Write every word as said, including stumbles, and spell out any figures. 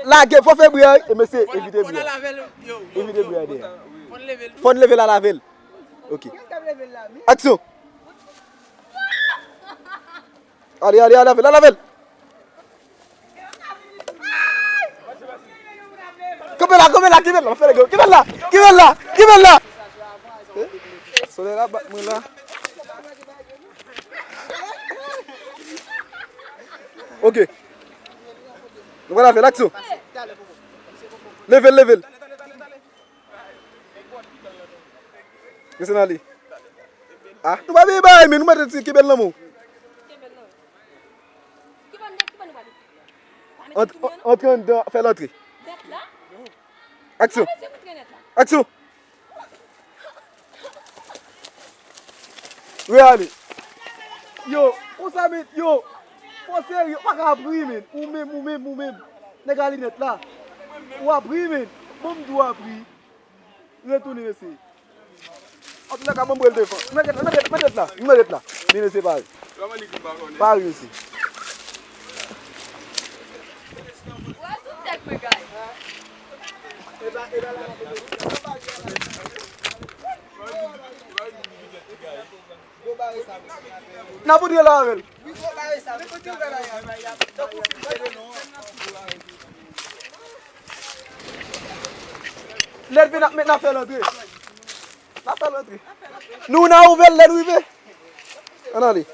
Lage, fò fè bri a, wi. E mesye, evite bri a. Evite bri a dèyè. Fò n leve l a lave l. Ok. Aksyon. Ale, ale, ale, lave l, lave l. Kanpe la, kanpe la, kenbe l la, fè lage, kenbe l la, kenbe l la, kenbe l la. Eh, solèy la bat mwen la. Ok. Nou pral fè l, aksyon. Leve l, leve l. Mesye n ale. Ah, nou pa veye bagay, men nou mèt di kenbe l nan men w. Ant-, antre anndan, fè l antre. Aksyon. Aksyon. Reyale. Yo, konsa men, yo. Fò serye, ou pa ka ap ri, men. Ou menm, ou menm, ou menm. Nèg a linèt la. Ou ap ri, men. Bon, m di w ap ri. Retounen, mesye. Antoulèka, ban m bwè l devan. Mete la, mete la, mete la. Men mesye pa ri. Pa ri, mesye. N ap antre la avè l. Lè l vin ap met n ap fè l antre. N ap fè l antre. Nou, n a ouvè l lè n rive. Ann ale.